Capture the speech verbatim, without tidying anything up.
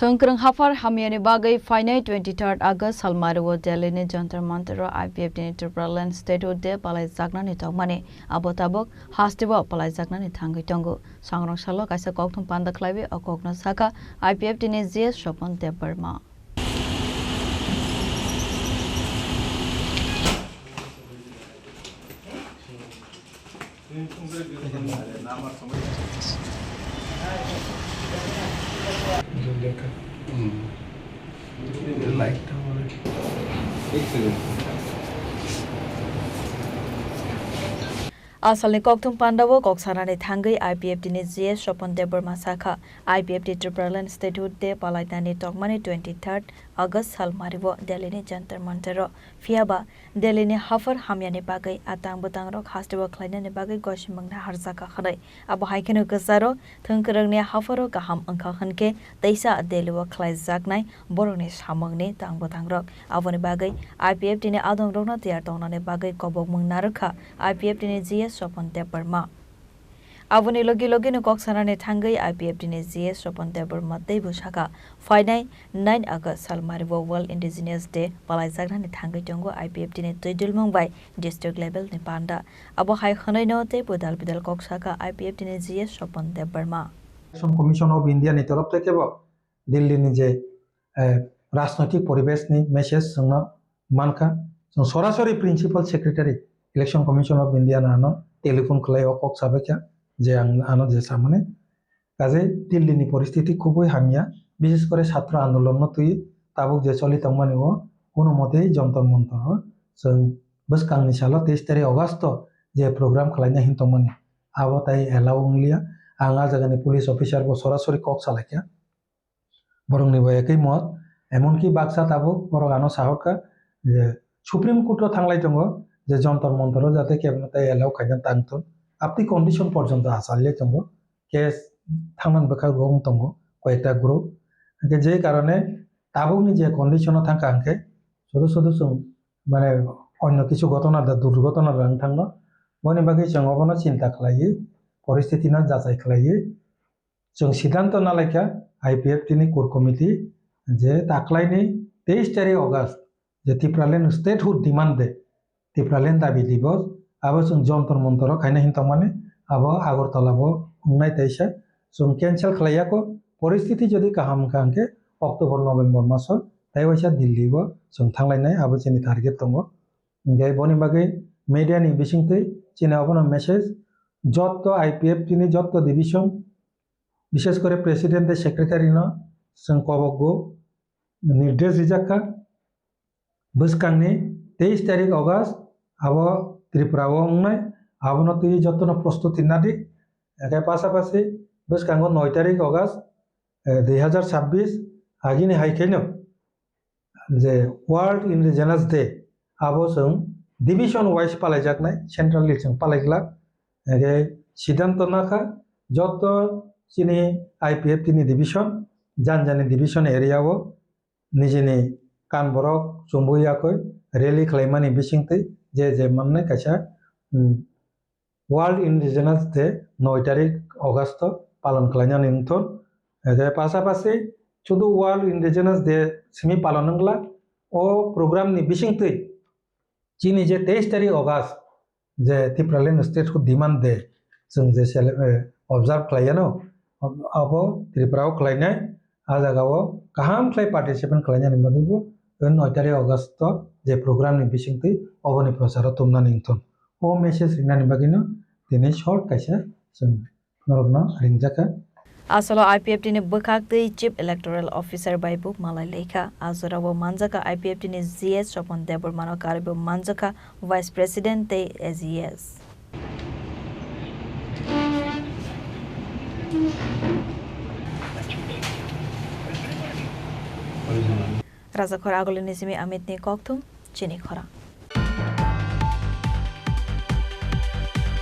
Tongkwrwng haphar hamyani bagwi phainai twenty-third August salmario Delhi ni Jantar Mantar o I P F T ni Tipraland Statehood Day palaijaknani tongmani, abo tabuk hasteo palaijaknani thangwi tongo. Sangrong salo kaisa kokthum panda khlaiwi o kokno sakha I P F T ni G S Swapan Debbarma. Asalni kokthum pandao kok sanani thangwi I P F T ni G S Swapan Debbarma sakha, I P F T Tipraland Statehood Day palainani tongmani twenty-third August salmario Delhi ni Jantar Mantar o. Phiyaba Delhi ni haphar hamyani bagwi a tang bwtangrok hasteo khlainani bagwi gosimung naharjakha hwnwi. Abo hai kheno kwcharo thwngkwrwngni hapharo kaham wngkha hwnkhe teisa Delhi o khlaijaknai borokni samungni tang bwtangrok. Aboni bagwi I P F T ni adongrokno tiyar tongnani bagwi kobokmung narwkha I P F T ni G S Swapan Debbarma. Aboni logi logino kok sanani thangwi I P F T ni G S Swapan Debbarma teibo sakha, phainai nine August salmario World Indigenous Day palaijaknani thangwi tongo I P F T ni twi dulmung bai district level ni panda. Abo hai hwnwino teibo dal bidal kok sakha I P F T ni G S Swapan Debbarma. Election Commission of India ni torof thai kebo Delhi ni je, eh, rajnoitik poribesh ni message chwngno mankha. Chwng sorasori Principal Secretary Election Commission of India no ano telephone khlai o kok sabaikha je ang ano je samani. Kaje Delhi ni poristiti khubui hamya, bishes kore chhatro andolon no twi tabuk je choli tongmani o kono motei Jantar Mantar o chwng bwskangni salo teis tarik August o je program khlaina hin tongmani abo tai allow wngliya. Ang a jagani police officer bo sorasori kok salaikha. Borokni bo ekoi mot, emonki baksa tabuk borok ano sahokkha je Supreme Court o thanglai tongo je Jantar Mantar o jate kebno tai allow khaina tangthun, apni condition porjonto achalya tongo, case thangmani bwkha bo wng tongo koyekta group, hwnkhe je karone tabukni je condition o thangkha hwnkhe sudu sudu chwng mane onno kisu gotona da durgotona da wng thangno, boni bagwi chwng obono chinta khlaiwi poristiti no jachai khlaiwi Chwng siddhanto nalaikha I P F T ni core committee je taklaini teis tarik August je Tipraland Statehood Demand Day, Tipraland Dabi Divos, abo chwng Jantar Mantar o khaina hin tongmani, abo Agartala bo wngnai teisa chwng cancel khlaiya kho. Poristiti jodi kaham wngkha hwnkhe October November maso tai waisa Delhi o chwng thanglainai, abo chini target tongo. Hwnkhe boni bagwi media ni bisingtwi chini abono message, jotto I P F T ni jotto division, bishes kore president tei secretary no chwng kobokgo nirdesh rijak kha. Bwskangni teis tarik August abo Tripura o wngnai, abono twi jotono prostuti nadi. Hwnkhe pasapasi bwskango noi tarik August, eh, dui hazar chabbish agini hai khaino je World Indigenous Day, abo chwng division wise palaijaknai, centrally chwng palaiglak. Hwnkhe siddhanto nakha, joto chini I P F T ni division, jani jani division area o nijini kan borok chumui yakui rally khlaimani bisingtwi je je mannai kaisa, hmm, World Indigenous Day noi tarik August o palon khlainani wngthun. Hwnkhe pasapasi sudu World Indigenous Day simi palon wngla, o program ni bisingtwi chini je teis tarik August je Tipraland Statehood Demand Day chwng je cele-, eh, observe khlaiya no, abo Tripura o khlainai, a jaga o kaham khlai participate khlainani bagwi bo noi tarik August o je program ni bisingtwi oboni prochar o tumnani wngthun. O message rinani bagwino tini short kaisa chwng norokno ringjakha. Asolo I P F T ni bwkhaktwi Chief Electoral Officer bai bo malai laikha. A jorao manjakha I P F T ni G S Swapan Debbarmano karwibo manjakha Vice President tei A G S. Rajakhor Agulini simi Amit ni kokthum chini khorang.